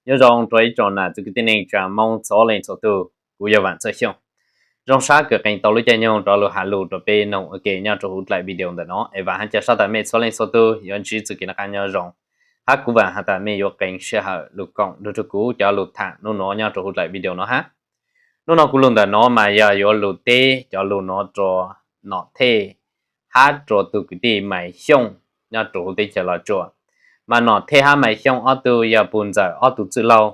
Nyob zoo rau ib tsoom nam txiv kwv tij neej tsa Hmoob txhua leej txhua tug, kuv yog Vam Txawj Xyooj. Zoo sab kws qee tau lub caij nyoog rov lug has lug rau peb noog ua ke nyob rau huv dlaim video ntawm no, es vam hab ca sab tas mej txhua leej txhua tug yuav ntsib txuj kev noj qab nyob zoo, hab kuv vam has tas mej yuav qee sij hawm lug koom nrug rau kuv cov lug thaam nub nuav nyob rau huv dlaim video no hab. Nub nuav kuv lug ntawm no mas yog yuav lug teb cov lug nuav rua Nom Thej hab rua tug kwv tij Maiv Xyooj nyob rua huv teb chaws Los Tsuas. Mas Nom Thej hab Maiv Xyooj ob tug yog puj ntxawm ob tug txwj laug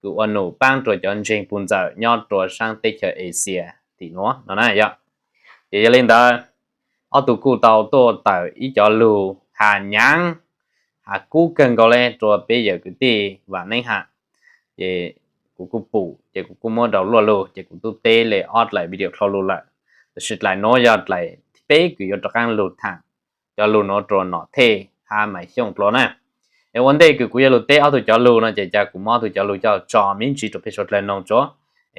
kws ua num paab rua cov ntseeg puj ntxawm nyob rua saab teb chaws Asia tim nuav no na yog. Ces yog li ntawd, ob tug kuj tau tuaj tawm ib cov lug has nyaav, has kub kawg nkaus le rua peb yawm kwv tij Vam Neeb Ham. Ces kuv kuj pum, ces kuv kuj muab rau luaj lug, ces kuv tub teb le ob dlaim video dlhau lug lawm. Tab sis dlaim nuav yog dlaim thib peb kws yuav rov qaab lug thaam cov lug nuav rua Nom Thej hab Maiv Xyooj dlua na. Es ua ntej kws kuv yuav lug teb ob tug cov lug no ces ca kuv muab ob tug cov lug coj tso me ntsis rua peb suav dlawg noog tso,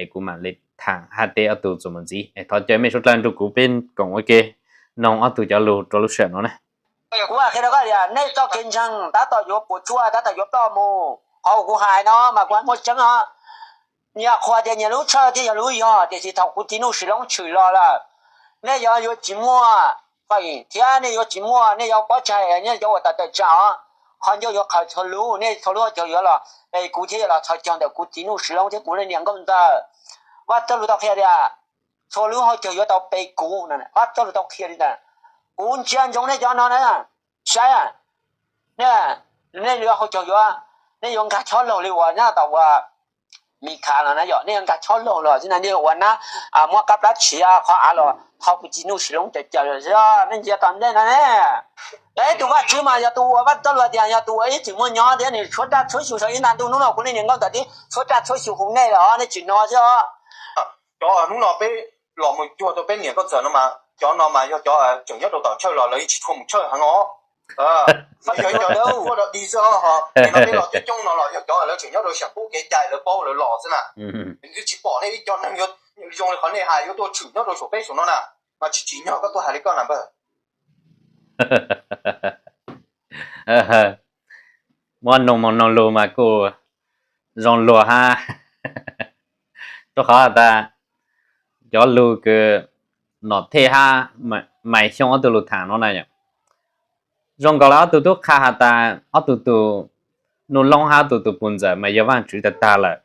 es kuv mam li thaam hab teb ob tug txuas mus ntxiv. Es thov caw mej suav dlawg nrug kuv peb koom ua ke noog ob tug cov lug rua lub sij hawm no na. Kuv qhia rau koj tias nej txoj kev ntseeg tab tom yuav puas tsuaj, tab tom yuav ploj mus. Qhov kuv hais no mas kuv hais muaj tseeb os. Nyias qhuas tias nyias lub txhawj thiab yog lub yog, tiam sis thaum kuv txiv Nuj Sim Loob tshwm los lawm, nej yuav yuav tsis muaj, thiab nej yuav tsis muaj, nej yuav pob tsaig, nej yuav ua tawm tawm tsam os. Qhov ncauj yuav qhaws txhua lub, nej txhua lub caug yuav los, es kuv thiaj yuav los txhos caug ntawm kuv txiv Nuj Sim Loob thiab kuv leej niam nkauj ntxawm. Vaj Txoj Lus tau qhia tias txhua lub hauv caug yuav tau pe kuv. Vaj Txoj Lus tau qhia li ntawd. Kuv ntsia ntsoov nej cov no na, saib, nej, nej yuav hauv caug yuav, nej yuav nkag chob laug li uas nyob tom uas Mis Khas no na yom, nej yuav nkag chob laug los xwb na, nej yuav ua nab muab qab plab tshiav qhov av los tho kuv txiv Nuj Sim Loob cawm cawm xwb, nej ntsia tom ntej no ne. Ib tug vaj tswv mas yog tus uas Vaj Txoj Lus tias yog tus uas ib txwm muaj nyob thiab nws tshuav raj tshuav xyum saum ib nta ntuj, hnub no kuv leej niam nkauj ntxawm twb tshuav raj tshuav xyum hu nej lawm os, nej tsis hnov xwb os. Cov hnub no peb los mus cuag rau peb niam nkauj ntxawm no mas cov no mas yog cov tseem nyob rau tom tshawj los lawv yeej tsis tshua mus tshawj heev os. Yog cov tub ua dog dig xwb os, nim no peb los coob coob no los yog cov lawv tseem nyob rau xyam pub kev cai lawv paub lawv los xwb na. Nws tsis pom nej ib co neeg zoo li qhov nej hais yuav tuaj tshwm nyob rau saum peb saum no na, mas tsis tsim nyog koj tuaj hais li koj na npawg. Muab noog mus noog lug mas kuj zoo luag hab, rau qhov has tas cov lug kws Nom Thej hab Maiv Xyooj ob tug lug thaam no na yom, zoo nkaus li ob tug tub qha has tas ob tug tus Nuj Loob hab ob tug tus puj ntxawm mas yog Vaajtswv tag tag lawm.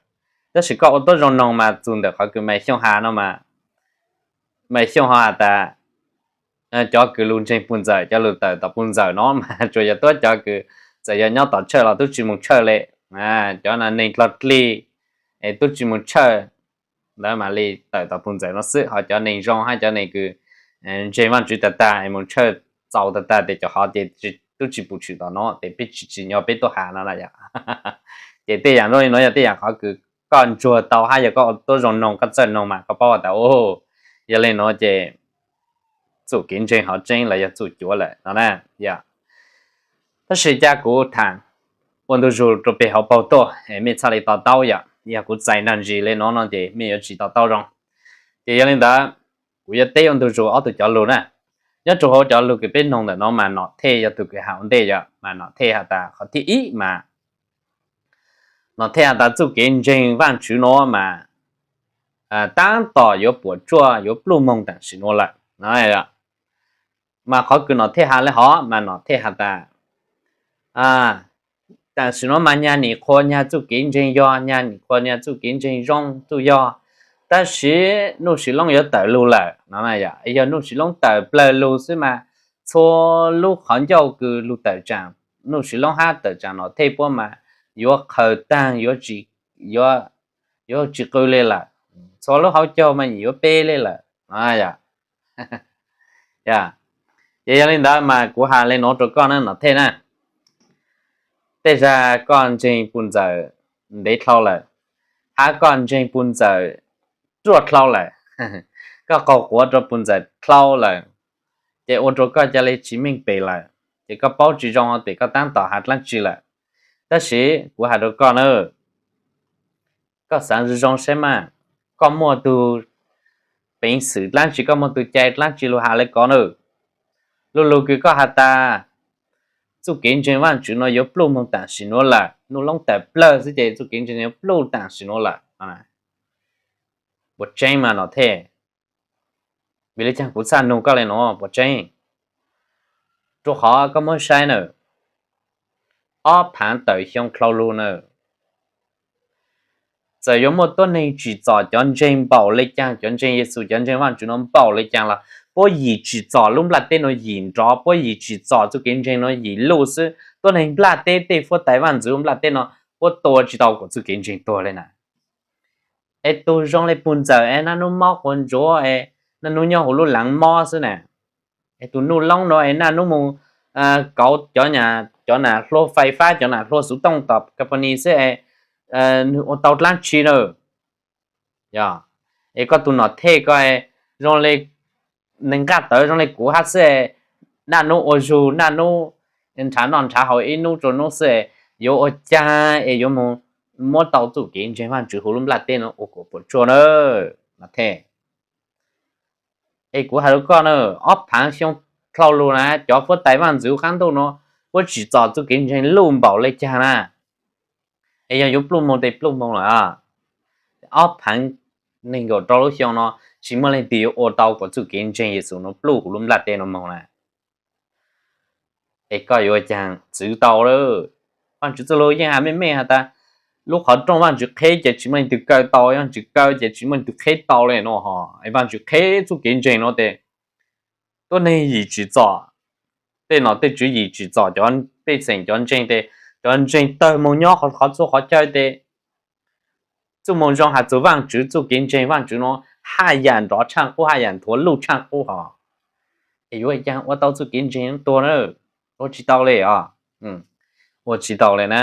Tab sis koj ua tuab zoo noog mas txug ntawm qhov kws Maiv Xyooj has no mas Maiv Xyooj ho has tas cov kws lug ntseeg puj ntxawm, cov lug tawm tom puj ntxawm no mas tsuas yog tuab cov kws txawm yog nyob tom tshawj los tub tsis mus tshawj le. Cov no neeg dlog dlig es tub tsis mus tshawj ntawd mam li tawm tom puj ntxawm no xwb, ho cov neeg zoo hab cov neeg kws ntseeg Vaajtswv tag tag es mus tshawj txaus tag tag tes cov hov ces tub tsis pum tshwm tom no tes peb tsis tsim nyog peb tuaj has no na yom. Ces tej yam zoo li no yog tej yam qhov kws koj ntsuag tau hab yog koj ua tuab zoo noog koj txawj noog mas koj paub has tas yog li no ces txuj kev ntseeg hov tseeb los yog txuj cuav lawm no na yom. Tab sis ca kuv thaam ua ntu zug rua peg hauv paug tuaj es mej txhaj li to taub yom, yog kuv txais nrag ntsis li no no ces mej yuav tsis to taub zoo. Ces yog li ntawd kuv yuav teb ua ntu zug ob tug cov lug na. Nyob rua huv cov lug kws peb noog ntawm no mas Nom Thej yog tug kws has ua ntej yom, mas Nom Thej has tas qhov thib ib mas Nom Thej has tas txuj kev ntseeg Vaajtswv no mas taab tom yuav puam tsuaj yuav pluj moog tam sim nuav lawm. Mas qhov kws Nom Thej has le hov mas Nom Thej has tas tam sim nuav mas nyag nim qhuav nyag txuj kev ntseeg yog, nyag nim qhuav nyag txuj kev ntseeg zoo txuj yog, tab sis Nuj Sim Loob yuav tawm lug lawm no. Yog Nuj Sim Loob tawm plawg lug xwb mas txhua lub qhov ncauj kws lug tawm tsaam Nuj Sim Loob hab tawm tsaam Nom Thej puab mas yuav qhaws taag, yuav tsis qw le lawm. Txhua lub hauv caug mas yuav pe le lawm. Ces yog li ntawd mas kuv has le nuav rua koj na Nom Thej na, tej zag koj ntseeg puj ntxawm ntev dlhau lawm, hab koj ntseeg puj ntxawm ruaj dlhau lawm, koj qaug quav rua puj ntxawm dlhau lawm, ces ua rua koj ca le tsis meej pem lawm, ces koj paub tsis zoo pem koj taab tom has dlaab tsi lawm. Tab sis kuv has rua koj na, koj xaav zoo zoo saib mas, koj muaj tug peev xwm dlaab tsi, koj muaj tug cai dlaab tsi lug has le ko na. Lu lug kws koj has tas txuj kev ntseeg Vaajtswv no yuav pluj moog tam sim nuav lawm, Nuj Loob tawm plawg xwb ces txuj kev ntseeg yuav pluj tam sim nuav lawm. Puas tseeb mas Nom Thej? Vim le caag kuv txhaj nug koj le nuav, puas tseeb? Rua qhov koj muab saib na, ob phaav tawm xyoo dlhau lug na, txawm yuav muaj tuab neeg tsim txom cov ntseeg npaum le caag, cov ntseeg Yexus, cov ntseeg Vaajtswv nuav npaum le caag los puab yim tsim txom lub nplaj teb nuav yim nrov, puab yim tsim txom txuj kev ntseeg nuav yim luj xwb. Tuab neeg nplaj teb, tej fuab tais vaaj ntxwv nplaj teb no puab tua tsi tau kuas txuj kev ntseeg tuag le na. Es tug zoo le puj ntxawm es naj nub mob quas ntsuav es naj nub nyob huv lub laav mob xwb na. Es tug Nuj Loob nuav es naj nub moog kauv cov nam hlua fais fab, cov nam hlua xuv tooj tom company xwb es nwg ua tau dlaab tsi na. Yog, es koj tug Nom Thej koj zoo le neeg nqaj tawv zoo le kuv hab xwb, naj nub ua zug, naj nub nrhav noj nrhav haus ib nub rua nub xwb, yuav ua caag es yuav moog muab tau txuj kev ntseeg Vaajtswv huv lub nplaj teb nuav ua kuas puam tsuaj na, Nom Thej? Es kuv has rua koj na, ob phaav xyoo dlhau lug na, cov fuab tais vaaj ntxwv huv qaab ntuj nuav puab tsim txom txuj kev ntseeg luj npaum le caag na. Es yog yuav pluj moog tes pluj moog lawm. Ob phaav neeg nkaum rau lub xyoo no tsi muaj leej twg yuav ua tau kuas txuj kev ntseeg Yexus nuav pluj huv lub nplaj teb nuav moog na. Es koj yuav ua caag txwv tau lawm? Vaajtswv txuj lug yeej has meej meej has tas lub qhov rooj Vaajtswv qheb ces tsi muaj leej twg kaw tau, Vaajtswv kaw ces tsi muaj leej twg qheb tau le nuav ho. Es Vaajtswv qheb txuj kev ntseeg nuav tes tuab neeg yim tsim txom, tej nom tej tswv yim tsim txom cov pej xeem cov ntseeg tes cov ntseeg tawg moog nyob qhov txhua qhov chaw tes txuj moo zoo has txug Vaajtswv txuj kev ntseeg Vaajtswv nuav haj yam nrov tshaaj qub, haj yam nthuav luj tshaaj qub ho. Es yuav caag ua tau txuj kev ntseeg tuag na? Ua tsi tau le os. Ua tsi tau le na.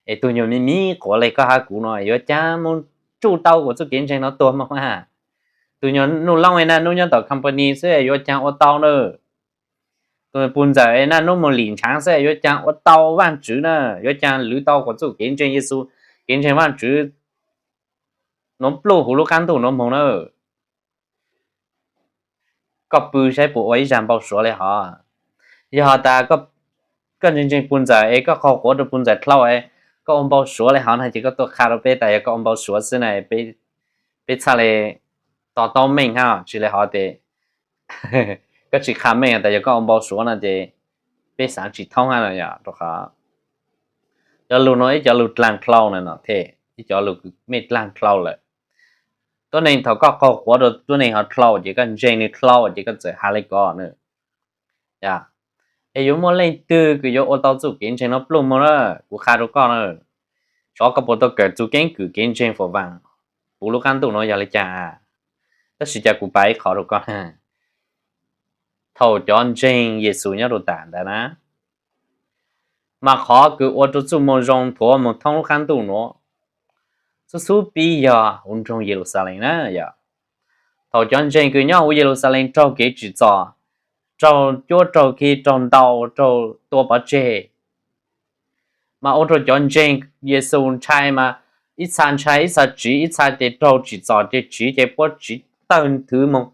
Es tug nyuag miv miv quav le koj hab kuv no yuav caag moog tsuj tau kuas txuj kev ntseeg no tuag moog? Tug nyuag Nuj Loob na nub nyob tom company xwb yuav caag ua tau na? Tug puj ntxawm na nub moog lim ntshaav xwb yuav caag ua tau Vaajtswv na? Yuav caag lwv tau kuas txuj kev ntseeg Yexus, kev ntseeg Vaajtswv nuav pluj huv lub qaab ntuj nuav moog na? Koj pw saib puas ua ib zag npau suav le hov. Yog tas koj ntseeg ntseeg puj ntxawm es koj qaug quav rua puj ntxawm dlhau es koj ua npau suav le hov na ces koj tuaj qha rua peb tas yog koj ua npau suav xwb na, peb txhaj le to taub meej hab tsi le hov tes koj tsi qha meej tas yog koj ua npau suav no ces peb xaav tsi thoob hab no yog rua qhov cov lug nuav ib cov lug dlaag dlhau na Nom Thej, ib cov lug kws mej dlaag dlhau lawm. Tuab neeg thaum koj qaug quav rua tuab neeg hov dlhau ces koj ntseeg nwg dlhau ces koj txawm has le ko na. Es yuav muaj leej twg kws yuav ua tau txuj kev ntseeg nuav pluj moog na? Kuv qha rua koj na, xyov koj puas tau kawm txug keeb kwm kev ntseeg fam vaam huv lub qaab ntuj nuav yog le caag, tab sis cas kuv pav ib qhov rua koj. Thaum cov ntseeg Yexus nyob rua tam ntawd na, mas qhov kws ua rua txuj moo zoo nthuav moog thoob lub qaab ntuj nuav xub xub pib yog huv nroog Yeluxalees na yog. Thaum cov ntseeg kws nyob huv Yeluxalees raug kev tsim txom, raug cuab raug khi raug ntaus raug tua pov tseg, mas ua rua cov ntseeg Yexus ntshai mas ib txha ntshai ib txha tsiv, ib txha ces raug tsim txom ces tsiv ces puab tsiv tawg thwv moog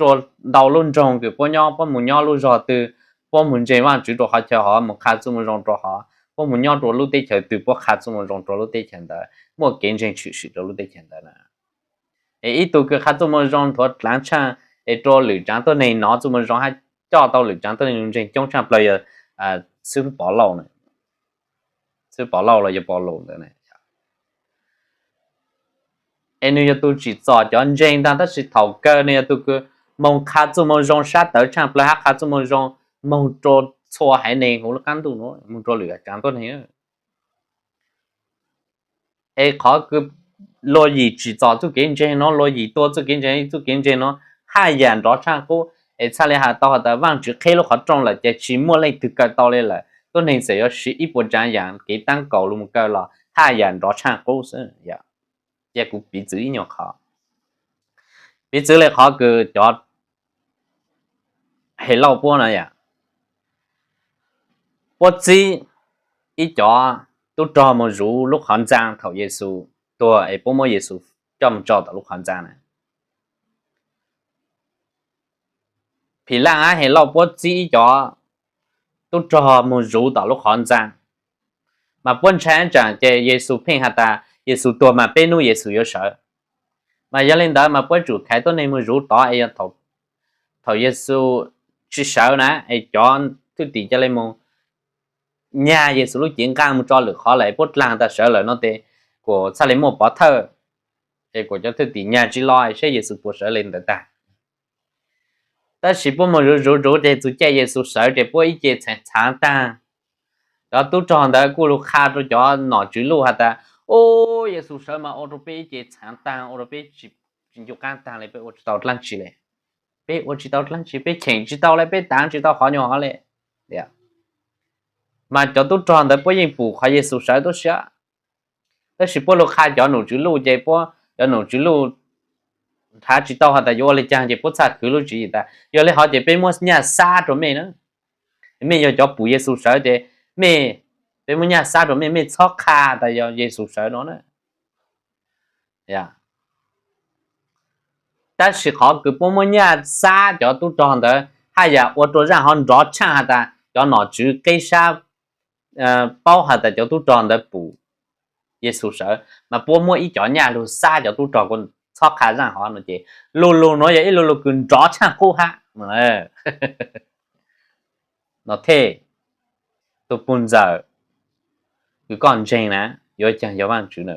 rua ntau lub nroog kws puab nyob, puab moog nyob lub zog twg, puab moog ntseeg Vaajtswv rua qhov chaw hov, moog qha txuj moo zoo rua hov, puab moog nyob rua lub teb chaws twg puab qha txuj moo zoo rua lub teb chaws ntawd, muaj kev ntseeg tshwm sim rua lub teb chaws ntawd na. Es ib tug kws qha txuj moo zoo nthuav dlaav tshaaj es rua lwm tsaav tuab neeg nov txuj moo zoo hab coj tau lwm tsaav tuab neeg lug ntseeg coob tshaaj plawg yog Xwb Pov Lauj, Xwb Pov Lauj los yog Pov Lus ntawd. Es nwg yog tug tsim txom cov ntseeg ntag, tab sis thaum kawg nwg yog tug kws moog qha txuj moo zoo sab tawv tshaaj plawg hab qha txuj moo zoo moog rua txhua haiv neeg huv lub qaab ntuj nuav, moog rua lwm tsaav tuab neeg. Es qhov kws luag yim tsim txom txuj kev ntseeg nuav, luag yim tua txuj kev ntseeg, txuj kev ntseeg nuav haj yam nrov tshaaj qub, es txhaj le has tau has tas Vaajtswv qheb lub qhov rooj lawm ces tsi muaj leej twg kaw tau le lawm, tuab neeg txawm yuav siv ib puas tsaav yaam kev taab kaum lug moog kaw los haj yam nrov tshaaj qub xwb. Cia kuv piv txwv ib nyuag qhov, piv txwv le qhov kws cov Helauj puab na yom, puab txib ib cov tub rog moog zuv lub qhov ntxaa thaum Yexus tuag es puab muab Yexus coj moog tso tom lub qhov ntxaa na. Philaj hab Helauj puab txib ib cov tub rog moog zuv tom lub qhov ntxaa, Mas puab ntshai tsaam ces Yexus pheej has tas Yexus tuag mas peb nub Yexus yuav sawv. Mas yog le ntawd mas puab tsum khaiv tuab neeg moog zuv tod es yog thaum Yexus tsi sawv na es cov thwj tim ca le moog nyag Yexus lub cev nqaj moog tso lwm qhov lawm es puab dlaag tas sawv lawm no tes kuas txhaj le muaj pov thawj es kuas cov thwj tim nyag tsi lo es saib Yexus puas sawv le ntawd tag. Tab sis puab moog zuv zuv zuv ces txug caij Yexus sawv ces puab ib ce txhaav taag. Cov tub rog ntawd kuj lug qha rua cov nom tswv luj has tas, Ub, Yexus sawv mas ua rua peb ib ce txhaav taag, ua rua peb tsi ncu qaab taag le, peb ua tsi tau dlaab tsi le. Peb ua tsi tau dlaab tsi, peb cheem tsi tau le, peb taav tsi tau qhov nyuag hov le. Mas cov tub rog ntawd puab yeej pum qhov Yexus sawv tub siab. Tab sis puab lug qha cov nom tswv luj ces puab, cov nom tswv luj nrhav tsi tau has tas yuav ua le caag ces puab txhaj khwv lub tswv yim tas, Yog le hov ces peb muab nyaj xab rua mej na. Mej yog cov pum Yexus sawv ces mej, peb muab nyaj xab rua mej, mej txhob qha tas yog Yexus sawv no na. Tab sis qhov kws puab muab nyaj xab cov tub rog ntawd haj yam ua rua zaaj hov nrov tshaaj has tas cov nom tswv qeb sab paub has tas cov tub rog ntawd pum Yexus sawv, mas puab muab ib cov nyaj lug xab cov tub rog kuas txhob qha zaaj hov no ces lu lug nuav yog ib lu lug kws nrov tshaaj qub hab. No thej, tug puj ntxawm kws koj ntseeg na, yuav caag yog Vaajtswv na?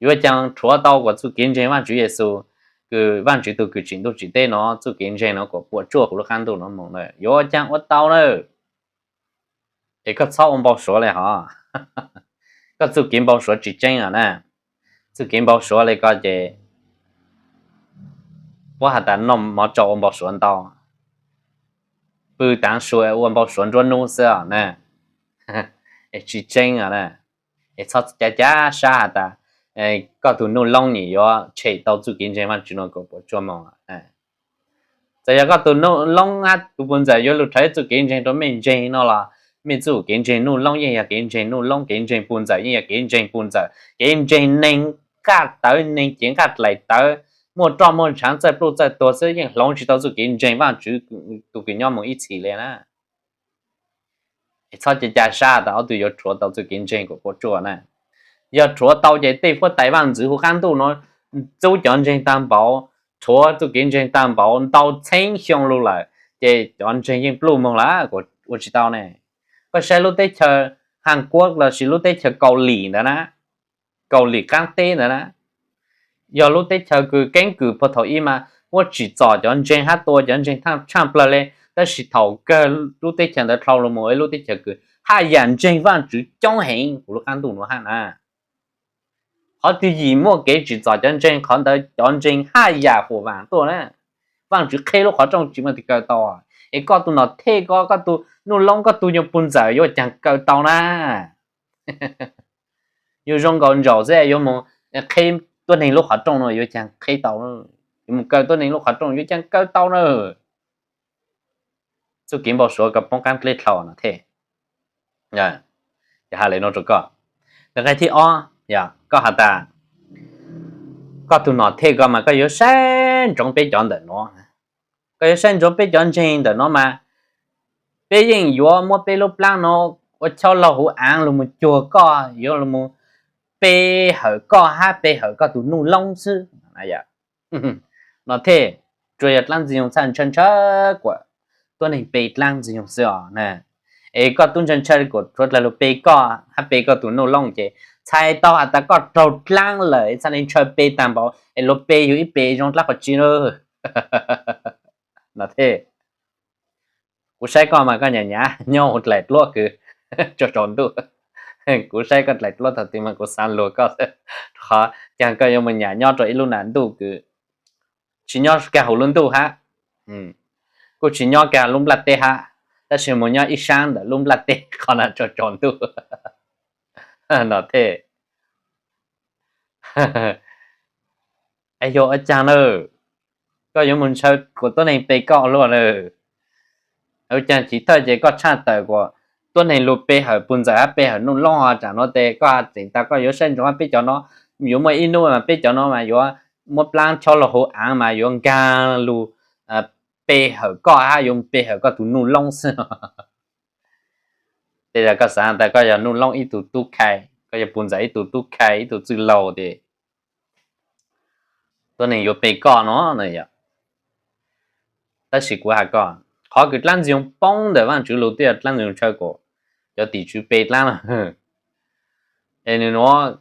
Yuav caag rhuav tau kuas txuj kev ntseeg Vaajtswv Yexus, kws Vaajtswv tug kws tsim ntuj tsim teb no, txuj kev ntseeg no kuas puam tsuaj huv lub qaab ntuj no moog na? Yuav caag ua tau na? Es koj txhob ua npau suav le hov. Koj txuj kev npau suav tsi tseeb os na. Txuj kev npau suav le ko ces puab has tas noj mov tsau ua npau suav ntau, pw taav su ua npau suav nruab nub xwb os na. Es tsi tseeb os na. Es txhob ca ca sab has tas koj tug nuj loob nim yuav tshem tau txuj kev ntseeg Vaajtswv no kuas puam tsuaj moog. Txawm yog koj tug nuj loob hab tug puj ntxawm yuav lug rhuav txuj kev ntseeg rua mej ntseeg no los mej txuj kev ntseeg nuj loob yeej yog kev ntseeg nuj loob, kev ntseeg puj ntxawm yeej yog kev ntseeg puj ntxawm, kev ntseeg neeg nqaj tawv, neeg cev nqaj dlaim tawv, muaj roj muaj ntshaav, txawj pluj txawj tuag xwb yeej hloov tsi tau txuj kev ntseeg Vaajtswv tug kws nyob moog ib txhis le na. Es txhob ca ca sab tas ob tug yuav rhuav tau txuj kev ntseeg kuas puam tsuaj na. Yog rhuav tau ces tej huab tais vaaj ntxwv huv qaab ntuj nuav txub cov ntseeg taag npaum, rhuav txuj kev ntseeg taag npaum ntau txheeb xyoo lug lawm, ces cov ntseeg yeej pluj moog lawm kuas ua tsi tau ne. Koj saib lub teb chaws Haav Kuab lossis lub teb chaws Kaus Lim ntawd na, Kaus Lim qaab teb ntawd na, yog lub teb chaws kws keeb kwm puag thaum ub mas muab tsim txom cov ntseeg hab tua cov ntseeg tshaaj plawg le, tab sis thaum kawg lub teb chaws ntawd dhau lug moog ib lub teb chaws kws haj yam ntseeg Vaajtswv coob heev huv lub qaab ntuj nuav hab na. Qhov twg yim muaj kev tsim txom cov ntseeg, qhov ntawd cov ntseeg haj yam huam vaam tuaj na. Vaajtswv qheb lub qhov rooj tsi muaj tig kaw tau. Es koj tug nom thej ko, koj tug nuj loob, koj tug nyuas puj ntxawm yuav caag kaw tau na? Yug zoo nkaus ntsaum xwb yuav moog qheb tuab neeg lub qhov rooj no yuav caag qheb tau? Yuav moog kaw tuab neeg lub qhov rooj yuav caag kaw tau na? Txuj kev npau suav koj poob qaab dleb dlhau no thej. Yog has le nuav rua koj. Nqe thib ob, koj has tas koj tug nom thej ko mas koj yuav saib ntsoov peb cov ntawm nuav. Koj yuav saib ntsoov peb cov ntseeg ntawm nuav mas peb yeej yuav muab peb lub plaab nuav ua chob laug huv aav lug moog cuag koj, yuav lug moog pe hawm koj hab pe hawm koj tug nuj loob xwb. No thej, tsuas yog dlaab ntxwg nyoog txhaj ntshaw ntshaw kuas tuab neeg pe dlaab ntxwg nyoog xwb os na. Es koj tub ntshaw ntshaw kuas rhuav dlawg lug pe koj hab pe koj tug nuj loob ces txhais tau has tas koj raug dlaab lawm, txhaj le ntshaw pe taag npaum es luag pe yug ib pe zoo dlaab qhov tsi na. No thej, kuv saib koj mas koj nyam nyam nyob huv dlaim dluab kws tsaus tsaus ntuj. Kuv saib koj dlaim dluab thaum twg mas kuv xaav luag koj, qhov caag koj yuav moog nyam nyob rua ib lub nam ntuj kws tsis nyob kag huv lub ntuj hab, kuj tsis nyob kag lub nplaj teb hab, tab sis moog nyob ib saab ntawm lub nplaj teb qhov na tsaus tsaus ntuj. No thej, es yog ua caag na, koj yuav moog ntshaw kuas tuab neeg pe koj luaj na? Ua caag chiv thawj ces koj tshaj tawm kuas tuab neeg lug pe hawm puj ntxawm hab pe hawm nuj loob ho tsaam nuav tes koj tseem tas koj yuav saib ntsoov hab peb cov nuav, yuav muaj ib nub mas peb cov nuav mas yuav muab plaab chob laug huv aav mas yuav nkaag lug pe hawm koj hab yuav pe hawm koj tug nuj loob xwb. Tej zaum koj xav tas koj yog Nuj Loob ib tug tub khai, koj yog Pus Ntxawm ib tug tub khai, ib tug txwj laug ces tuab neeg yuav pe koj no na yom. Tab sis kuv hais koj, qhov kws dlaab ntxwg poob ntawm Vaajtswv lug twb yog dlaab ntxwg ntshaw kuas cov tim tswv pe dlaab lawm. Es nws nuav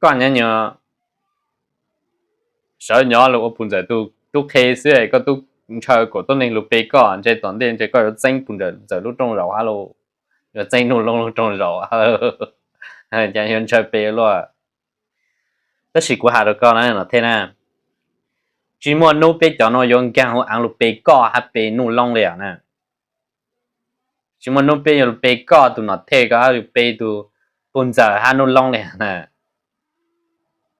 koj nyob nyuag sawv nyob lug ua Pus Ntxawm tug tub qhe xwb es koj tub ntshaw kuas tuab neeg lug pe koj, ntshe tom ntej ntshe koj yuav txeeb Pus Ntxawm lub rooj zaum hab lug, yuav txeeb Nuj Loob lub rooj zaum, cas yuav ntshaw pe luaj. Tab sis kuv has rau koj na Nom Thej na, tsis muaj nub peb cov nuav yuav nkaag hu aav lug pe koj hab pe Nuj Loob li os na. Tsis muaj nub peb yuav lug pe koj tug Nom Thej ko hab lug pe tug Pus Ntxawm hab Nuj Loob li na.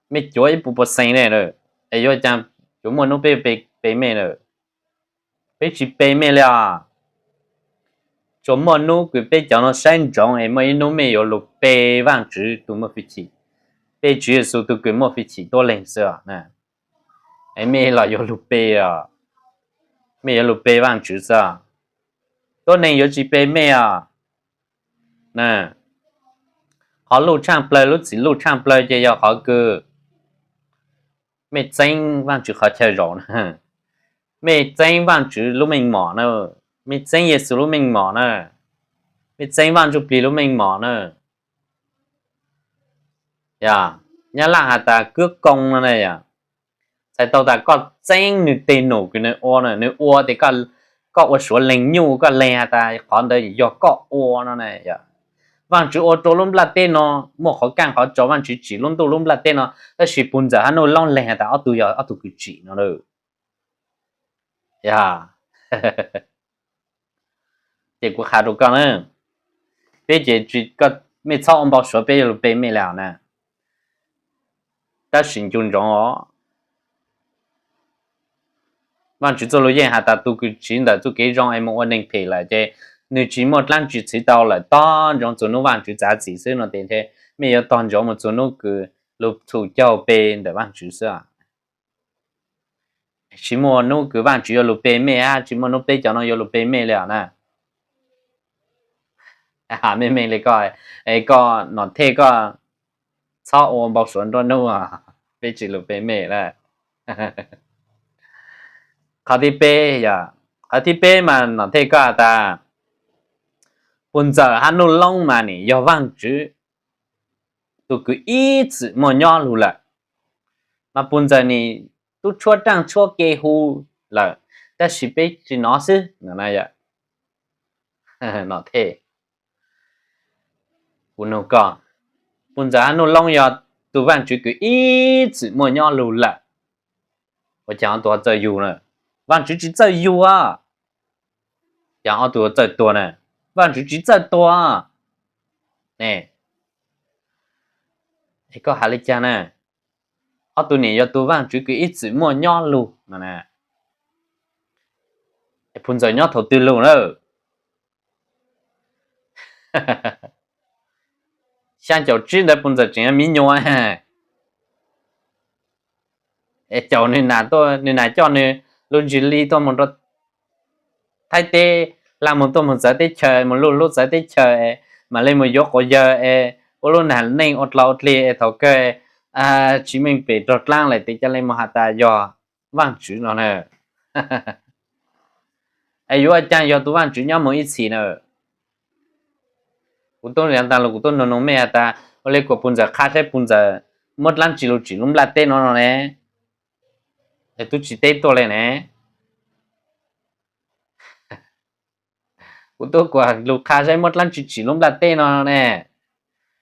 Mej cuav ib puas percent ne, es yuav caag yuav muaj nub peb pe, pe mej lawm? Peb tsis pe mej li os. Tsuas muaj nub kws peb cov nuav saib ntsoov es muaj ib nub mej yuav lug pe Vaajtswv tug muaj fwj chim, pe Tswv Yexus tug kws muaj fwj chim tuab leeg xwb os. Es mej los yuav lug pe os, mej yuav lug pe Vaajtswv xwb os. Tuab neeg yuav tsis pe mej os. Qhov luj tshaaj plawg, lub txim luj tshaaj plawg ces yog qhov kws mej txeeb Vaajtswv qhov chaw zaum na, mej txeeb Vaajtswv lub meej mom na, mej txeeb Yexus lub meej mom na, mej txeeb Vaaj Ntsuj Plig lub meej mom na. Yog, Nyab Laj has tas cướp công no na yog, txhais tau tas koj txeeb nwg teg num kws nwg ua na, nwg ua tes koj ua suav leeg nyuj, koj leeg has tas qhov ntawd yog koj ua no na yog. Vaajtswv ua rua lub nplaj teb no muaj qhov kaaj qhov tso, Vaajtswv tsim lub ntuj lub nplaj teb no, tab sis Pus Ntxawm hab Nuj Loob leeg has tas ob tug yog ob tug kws tsim no lawm. Yog, ces kuv qha rau koj na, peb ces mej txhob ua npau suav peb yuav lug pe mej li os na. Tab sis ncu ntsoov os, Vaajtswv txuj lug yeej has tas tug kws tsiv ntawm txuj kev zoo es mus ua neeg phem lawm ces nwg tsis muaj dlaab tsi txhiv tau lawm, tog ntsoov txug nub Vaajtswv txav txim xwb no tes ntshe mej yuav tog ntsoov mus txug nub kws lug txhum caug pe ntawm Vaajtswv xwb. Tsis muaj nub kws Vaajtswv yuav lug pe mej hab tsis muaj nub peb cov nuav yuav lug pe mej li os na. Has meej meej li koj, es koj Nom Thej koj txhob ua npau suav nruab nub, peb tsis lug pe mej na. Qhov thib peb, qhov thib peb mas Nom Thej koj has tas Pus Ntxawm hab Nuj Loob mas nim yog Vaajtswv tug kws ib txwm muaj nyob lug lawm, mas Pus Ntxawm nim tub tshuab raaj tshuab ke hu lawm, tab sis peb tsis nov xwb no. Nom Thej, kuv nug koj, Pus Ntxawm hab Nuj Loob yog tug Vaajtswv kws ib txwm muaj nyob lug lawm, ua caag ob tug ho txawj yug na? Vaajtswv tsis txawj yug, caag ob tug ho txawj tuag na? Vaajtswv tsis txawj tuag ne. Es koj has li caag na? Ob tug nim yog tug Vaajtswv kws ib txwm muaj nyob lug no na. Pus Ntxawm nyob thaum twg lug na? Xyaa caum tsib ntawd Pus Ntxawm tseem yog miv nyuas, es caum nwg nam, nwg nam coj nwg lub ntsis li tuaj mus rua Thaib teb, laj mus tuaj mus txawv teb chaws, mus luj lub txawv teb chaws, mam le mus yuav quas yawg es ua lub nam neej ua dlog ua dlig es thaum kawg tsis meej pem raug dlaab lawm tes ca le mus has tas yog Vaajtswv no na. Es yuav ua caag yog tug Vaajtswv nyob mus ib txhis na? Kuv tub has tas lug, kuv tub nug nug mej has tas ua le kuas Pus Ntxawm qha saib Pus Ntxawm muab dlaab tsi lug tsim lub nplaj teb no no ne, es tub tsis teb tuaj le ne. Kuv tub kuas lug qha saib muab dlaab tsi tsim lub nplaj teb no ne,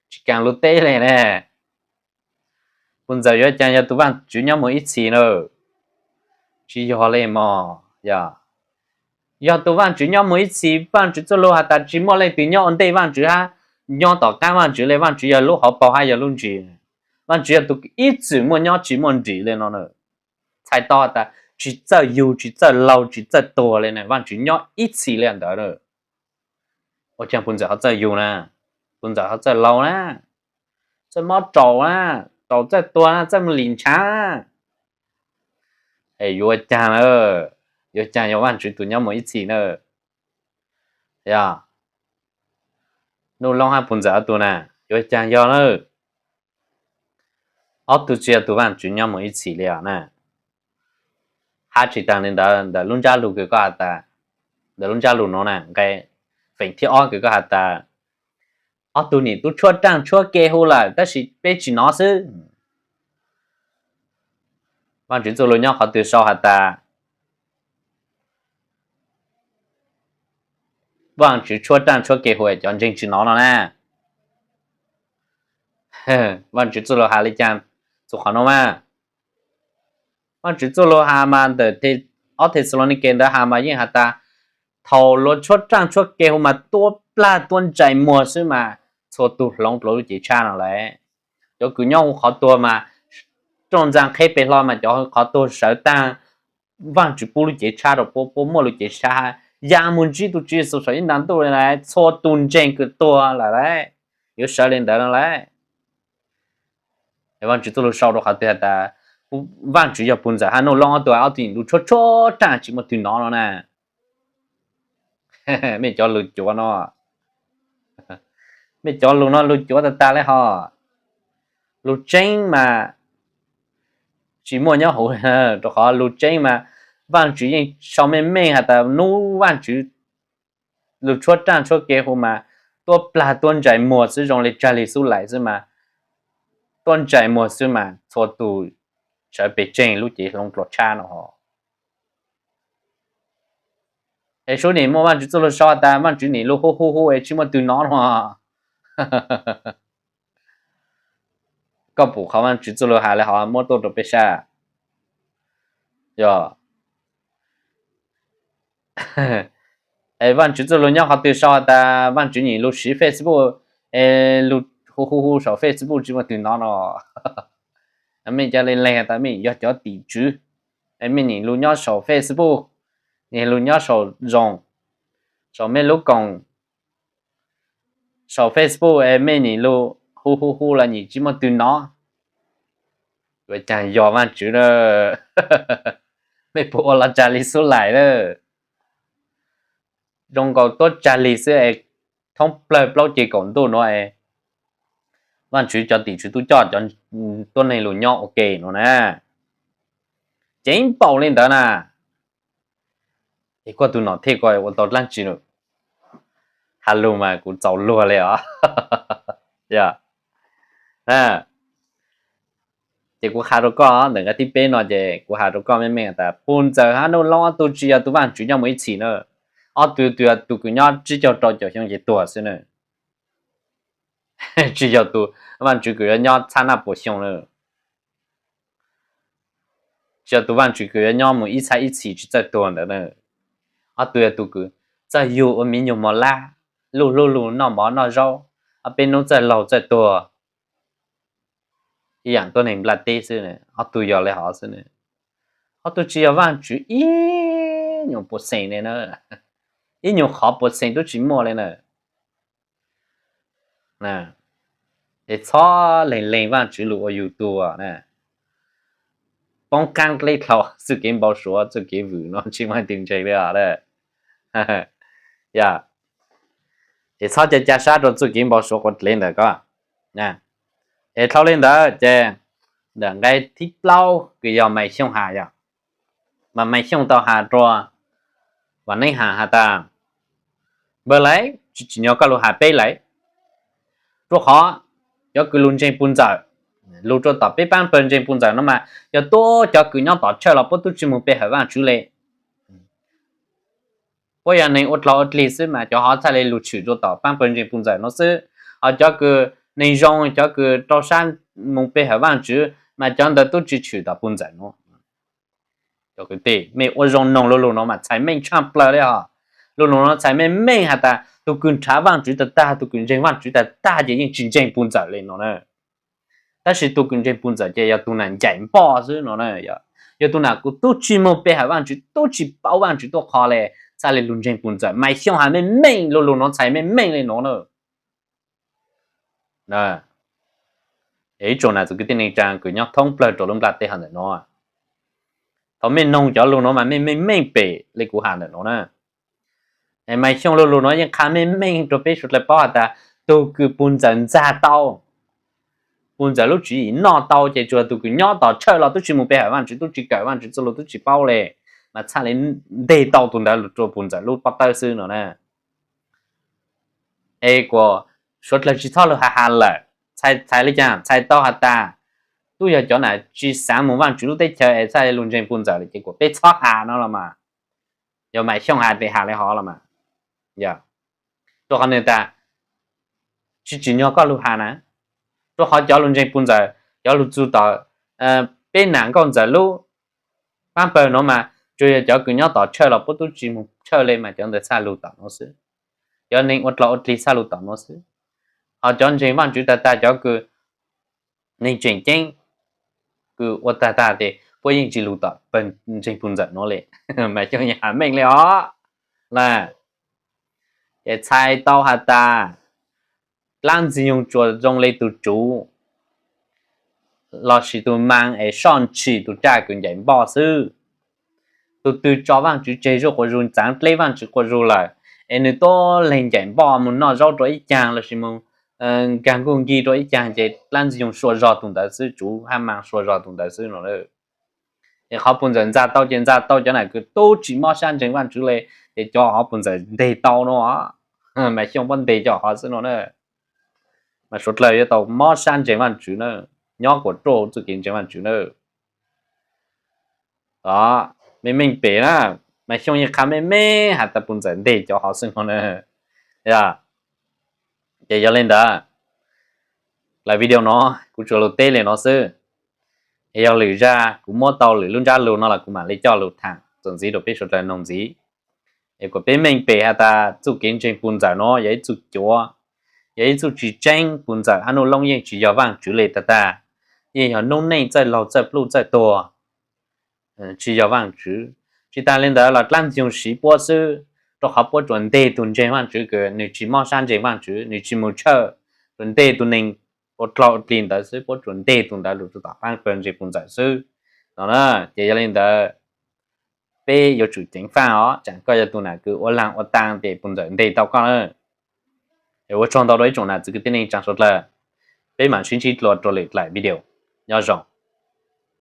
tsis kaam lug teb le ne. Pus Ntxawm yuav caag yog tug Vaajtswv nyob mus ib txhis na? Tsis yog le mog. Yog, yog tug Vaajtswv nyob mus ib txhis, Vaajtswv txuj lug has tas tsis muaj leej twg nyob ua ntej Vaajtswv hab nyob tom qaab Vaajtswv le. Vaajtswv yog lub hauv paug hab yog lub ntsis. Vaajtswv yog tug ib txwm muaj nyob tsis muaj nrim le no na. Txhais tau has tas tsis txawj yug, tsis txawj laug, tsis txawj tuag le na, Vaajtswv nyob ib txhis le ntawd na. Ua caag Pus Ntxawm ho txawj yug na? Pus Ntxawm ho txawj laug na, txawj mob raum na, raum txawj tuag na, txawj moog lim ntshav. Es yuav caag na? Yuav caag yog Vaajtswv tug nyob mus ib txhis na? Yog, Nuj Loob hab Puj Ntxawm ob tug na, yuav caag yog na? Ob tug tsi yog tus Vaajtswv nyob moog ib txhis le os na. Hab tsi taag le ntawd, ntawm lub ntsab lug kws koj has tas, ntawm lub ntsab lug nuav na, nqe feem thib ob kws koj has tas, ob tug nim tub tshuab raaj tshuab ke hu lawm tab sis peb tsi nov xwb. Vaajtswv txuj lug nyob qhov twg sau has tas Vaajtswv tshuab raaj tshuab ke hu es cov ntseeg tsi nov no na? Vaajtswv txuj lug has le caag txug qhov nuav mas? Vaajtswv txuj lug has mas ntawm ob Thexalaunikes ntawd has mas yeej has tas, thaum luag tshuab raaj tshuab ke hu mas tuab plag tuab ntsais muag xwb mas txhua tug hloov dlua lub cev tshab no lawm. Cov kws nyob hu qhov tuag mas rooj ntxaa qheb pes hlo mas cov hu qhov tuag sawv taag, Vaajtswv pub lub cev tshab rua puab, puab muaj lub cev tshab ya moog ntsib tug Tswv Yexus saum ib nra ntuj le na, txhua tug ntseeg kws tuag lawm lawm yuav sawv le ntawd no lawm. Vaajtswv txuj lug sau rua qhov twg has tas Vaajtswv yog Puj Ntxawm hab Nuj Loob ob tug, ob tug nim lug tshuab tshuab raaj tsi muaj tug nov no na? Mej cov lug cuav no, mej cov lug no lug cuav tag tag le hos. Lug tseeb mas tsi muaj nyob huv, rua qhov lug tseeb mas Vaajtswv yeej sau meej meej has tas nub Vaajtswv lug tshuab raaj tshuab ke hu mas tuab plag tuab ntsais muag xwb, zoo le tsag li xub lais xwb mas, tuab ntsais muag xwb mas txhua tug sawv pes tsawg lub cev hloov dlua tshab no. Es sub nim muaj Vaajtswv txuj lug sau tas Vaajtswv nim lug hu hu hu es tsi muaj tug nov no. Koj pum qhov Vaajtswv txuj lug has le hov muab tuaj rua peb saib. Yog, es Vaajtswv txuj lug nyob qhov twg sau tas Vaajtswv nim lug siv Facebook es lug hu hu hu saum Facebook tsi muaj tug nov no? Mej ca le leeg tas mej yog cov tim tswv, es mej nim lug nyob saum Facebook, nim lug nyob saum Zoom, saum mej lub koom, saum Facebook es mej nim lug hu hu hu los nim tsi muaj tug nov. Ua caag yog Vaajtswv na? Mej puas ua los tsag li xub lais na? Zoo nkaus tuab tsag li xwb es thoob plawg plaub ceg kaum ntuj nuav es Vaajtswv cov tim tswv tub coj cov tuab neeg lug nyob ua ke no na. Ceev npaum le ntawd na. Es koj tug nom thej ko ua tau dlaab tsi lawm? Has lug mas kuv txaus luag le os. Yog, ces kuv has rua koj ntawm nqe thib peb no ces kuv has rua koj meej meej tas Puj Ntxawm hab Nuj Loob ob tug tsi yog tug Vaajtswv nyob moog ib txhis na. Ob tug tug, tug kws nyob tsib caug rau caum xyoo ces tuag xwb na. Tsi yog tug Vaajtswv kws yuav nyob txhab naj puas xyoo na. Tsi yog tug Vaajtswv kws yuav nyob moog ib txhab ib txhis tsi txawj tuag ntawd na. Ob tug yog tug kws txawj yug ua miv nyuas mos lab, luj hlub lug noj mov noj zaub, ob peb nub txawj laug txawj tuag, ib yaam tuab neeg nplaj teb xwb. Ob tug yog le hov xwb na. Ob tug tsi yog Vaajtswv ib nyuas puas xeem le na. Ib nyuas qhov puas xeem tub tsi muaj le na. Es txhob leeg leeg Vaajtswv lug ua yug tug na. Poob qaab dleb dlhau, txuj kev npau suav txuj kev vwm no tsi muaj tug ntseeg le os. Yog, es txhob ca ca sab rua txuj kev npau suav quav dlev ntawm ko. Es dlhau le ntawd ces ntawm nqe thib plaub kws yog Maiv Xyooj has yog, mas Maiv Xyooj tau has rua Vam Neeb Has has tas, npawg lawv, tsi tsim nyog koj lug has peb lawm, rua qhov cov kws lug ntseeg Puj Ntxawm, lug rua tom peb paab pawg ntseeg Puj Ntxawm no mas yog tuab cov kws nyob tom church los puab tub tsi moog pe hawm Vaajtswv le. Puab yog neeg ua dlog ua dlig xwb mas cov hov txhaj le lug tshwm rua tom paab pawg ntseeg Puj Ntxawm no xwb. Ho cov kws neeg zoo, cov kws rau sab moog pe hawm Vaajtswv mas cov ntawd tub tsi tshwm tom Puj Ntxawm no. Mej ua zoo noog lu lug no mas txhais meej tshaaj plawg le hos. Lu lug no txhais meej meej has tas tug kws nrhav Vaajtswv tag tag, tug kws ntseeg Vaajtswv tag tag ces yeej tsi ntseeg Puj Ntxawm le no na. Tab sis tug kws ntseeg Puj Ntxawm ces yog tug nam ncaim npoj xwb no na. Yog tug nam kuj tub tsi moog pe hawm Vaajtswv, tub tsi paub Vaajtswv tuaj qho le, txhaj le lug ntseeg Puj Ntxawm. Maiv Xyooj has meej meej, lu lug no txhais meej meej le no na. Ib tsoom nam txiv kwv tij neej tsaa kws nyob thoob plawg rua lub nplaj teb hov ntawm no, thaum mej noog cov lug no mas mej meej meej pem le kuv has ntawm no na. Maiv Xyooj lu lug no yeej qha meej meej rua peb suav dlawg paub has tas tug kws pug ntxawm ntxag tau, pug ntxawm lub tswv yim noj tau, ces tsuas tug kws nyob tom tshawj los tub tsi mus pe hawm Vaajtswv, tub tsi kawm Vaajtswv txuj lug, tub tsi paub le, mas txhaj le nteg tau tug ntawd lug rua pug ntxawm lub pob tawb xwb no na. Es kuas suav dlawg tsi txhob lug has has lawm, txhais le caag txhais tau has tas, tub yog cov nam tsi xaav moog Vaajtswv lub teb chaws es txhaj le lug ntseeg pug ntxawm lawm ces kuas peb txhob has no los mas. Yog Maim Xyooj has tes has le hov los mas. Rua qhov nwg tas, tsi tsim nyog koj lug has na, rua qhov cov lug ntseeg pug ntxawm, cov lug txug tom peb nam nkauj ntxawm lub paab pawg nuav mas tsuas yog cov kws nyob tom tshawj los puab tub tsi moog tshawj le mas cov ntawd txhaj lug tom nuav xwb. Cov neeg ua dlog ua dlig txhaj lug tom nuav xwb. Ho cov ntseeg Vaajtswv tag tag, cov kws neeg tseem ceeb kws ua tag tag tes puab yeej tsi lug tom pawg ntseeg pug ntxawm nuav le. Maim Xyooj yeej has meej le os. Ces txhais tau has tas, dlaab Ntxwg Nyoog tsuas zoo le tug tsuv lossis tug maa es soj ntshis tug raj kws ncaim npoj xwb. Tug twg tso Vaajtswv tseg zuj quas zug, txaav dleb Vaajtswv quas zug lawm, es nwg tuab leeg ncaim npoj moog noj zaub rua ib caag lossis moog nkaag nkuj nkig rua ib caag ces dlaab Ntxwg Nyoog sua zog tug ntawd xwb, tsuv hab maa sua zog tug ntawd xwb no. Es qhov pug ntxawm ntxag tau ces ntxag tau cov nam kws tub tsi mob sab ntseeg Vaajtswv le, ces cov hov pug ntxawm nteg tau no. Maim Xyooj puab nteg cov hov xwb no na. Mas suav dlawg yuav tau mob sab ntseeg Vaajtswv na, nyob kuas ruaj txuj kev ntseeg Vaajtswv na. Meej meej pem na, Maim Xyooj yeej qha meej meej has tas pug ntxawm nteg cov hov xwb no na. Ces yog le ntawd, lawv video no kuv tsuas lug teb le no xwb. Es yog lwm zag kuv muab tau lwm lub ntsab lug no los kuv mam le coj lug thaam txuas ntxiv rua peb suav dlawg noog ntxiv. Es kuas peb meej pem has tas txuj kev ntseeg pug ntxawm no yog ib txuj cuav, yog ib txuj tsi tseeb, pug ntxawm hab Nuj Loob yeej tsi yog Vaajtswv le tag tag, yeej yog noob neej txawj laug txawj pluj txawj tuag, tsi yog Vaajtswv. Tsi taag le ntawd los dlaab Ntxwg Nyoog siv puab xwb, rua qhov puab tsuas nteg tug ntseeg Vaajtswv kws nwg tsi mob sab ntseeg Vaajtswv, nwg tsi moog tshawj, tsuas nteg tug neeg ua dlog ua dlig ntawd xwb, puab tsuas nteg tug ntawd lug rua tom paab pawg ntseeg pug ntxawm xwb no na. Ces yog le ntawd, peb yuav tsum ceev faaj os, tsaam koj yog tug nam kws ua laag ua taag tes pug ntxawm nteg tau koj na. Es ua tsaug ntau rua ib tsoom nam txiv kwv tij neej tsaa suav dlawg, peb maam sib ntsib dlua rua lwm dlaim video. Nyob zoo.